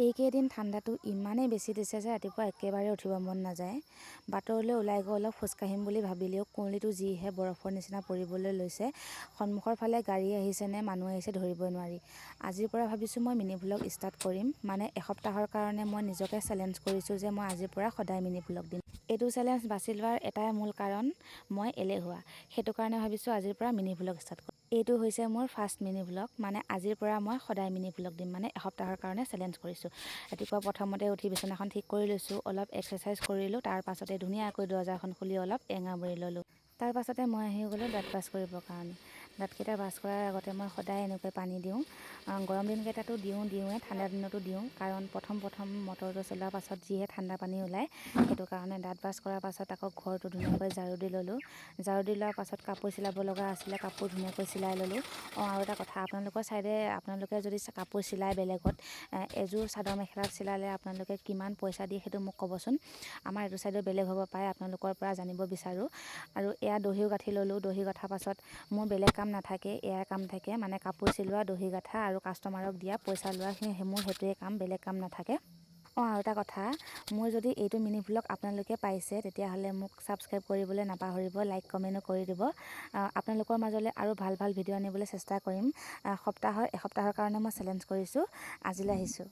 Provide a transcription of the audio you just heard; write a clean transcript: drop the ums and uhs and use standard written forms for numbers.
এইকেইদিন ঠাণ্ডাটো ইমানেই বেছি দিছে যে ৰাতিপুৱা একেবাৰে উঠিব মন নাযায়। বাটলৈ ওলাই গৈ অলপ খোজকাঢ়িম বুলি ভাবিলেও কুঁৱলীটো যিহে বৰফৰ নিচিনা পৰিবলৈ লৈছে, সন্মুখৰ ফালে গাড়ী আহিছে নে মানুহ আহিছে ধৰিবই নোৱাৰি। আজিৰ পৰা ভাবিছোঁ মই মিনি ভ্লগ ষ্টাৰ্ট কৰিম। মানে এসপ্তাহৰ কাৰণে মই নিজকে চেলেঞ্জ কৰিছোঁ যে মই আজিৰ পৰা সদায় মিনি ভ্লগ দিম। এইটো চেলেঞ্জ বাছি লোৱাৰ এটাই মূল কাৰণ, মই এলেহুৱা। সেইটো কাৰণে ভাবিছোঁ আজিৰ পৰা মিনি ভ্লগ ষ্টাৰ্ট কৰিম। এইটো হৈছে মোৰ ফাৰ্ষ্ট মিনি ভ্লগ। মানে আজিৰ পৰা মই সদায় মিনি ভ্লগ দিম, মানে এসপ্তাহৰ কাৰণে চেলেঞ্জ কৰিছোঁ। ৰাতিপুৱা প্ৰথমতে উঠি বিচনাখন ঠিক কৰি লৈছোঁ, অলপ এক্সাৰচাইজ কৰিলোঁ। তাৰ পাছতে ধুনীয়াকৈ দৰ্জাখন খুলি অলপ এঙামুৰি ল'লোঁ। তাৰ পাছতে মই আহি গ'লোঁ দাঁত ব্ৰাছ কৰিবৰ কাৰণে। দাঁতকেইটা ব্ৰাছ কৰাৰ আগতে মই সদায় এনেকৈ পানী দিওঁ। গৰম দিনকেইটাতো দিওঁ দিওঁৱে, ঠাণ্ডা দিনতো দিওঁ। কাৰণ প্ৰথম প্ৰথম মটৰটো চলোৱাৰ পাছত যিহে ঠাণ্ডা পানী ওলায়, সেইটো কাৰণে। দাঁত ব্ৰাছ কৰাৰ পাছত আকৌ ঘৰটো ধুনীয়াকৈ ঝাৰু দি ল'লোঁ। ঝাৰু দি লোৱাৰ পাছত কাপোৰ চিলাব লগা আছিলে, কাপোৰ ধুনীয়াকৈ চিলাই ল'লোঁ। অঁ, আৰু এটা কথা, আপোনালোকৰ ছাইডে আপোনালোকে যদি কাপোৰ চিলায় বেলেগত, এযোৰ চাদৰ মেখেলা চিলালে আপোনালোকে কিমান পইচা দিয়ে, সেইটো মোক ক'বচোন। আমাৰ এইটো ছাইডৰ বেলেগ হ'ব পাৰে, আপোনালোকৰ পৰা জানিব বিচাৰোঁ। আৰু এয়া দহিও গাঁঠি ল'লোঁ। দহি গঁঠাৰ পাছত মোৰ বেলেগ কাম নাথাকে, এয়াই কাম থাকে। মানে কাপোৰ চিলোৱা, দহি গাঁঠা আৰু কাষ্টমাৰক দিয়া, পইচা লোৱা, সেই মোৰ সেইটোৱে কাম, বেলেগ কাম নাথাকে। অঁ, আৰু এটা কথা, মোৰ যদি এইটো মিনি ভ্লগ আপোনালোকে পাইছে, তেতিয়াহ'লে মোক ছাবস্ক্ৰাইব কৰিবলৈ নাপাহৰিব, লাইক কমেণ্টো কৰি দিব। আপোনালোকৰ মাজলৈ আৰু ভাল ভাল ভিডিঅ' আনিবলৈ চেষ্টা কৰিম। সপ্তাহৰ এসপ্তাহৰ কাৰণে মই চেলেঞ্জ কৰিছোঁ। আজিলৈ আহিছোঁ।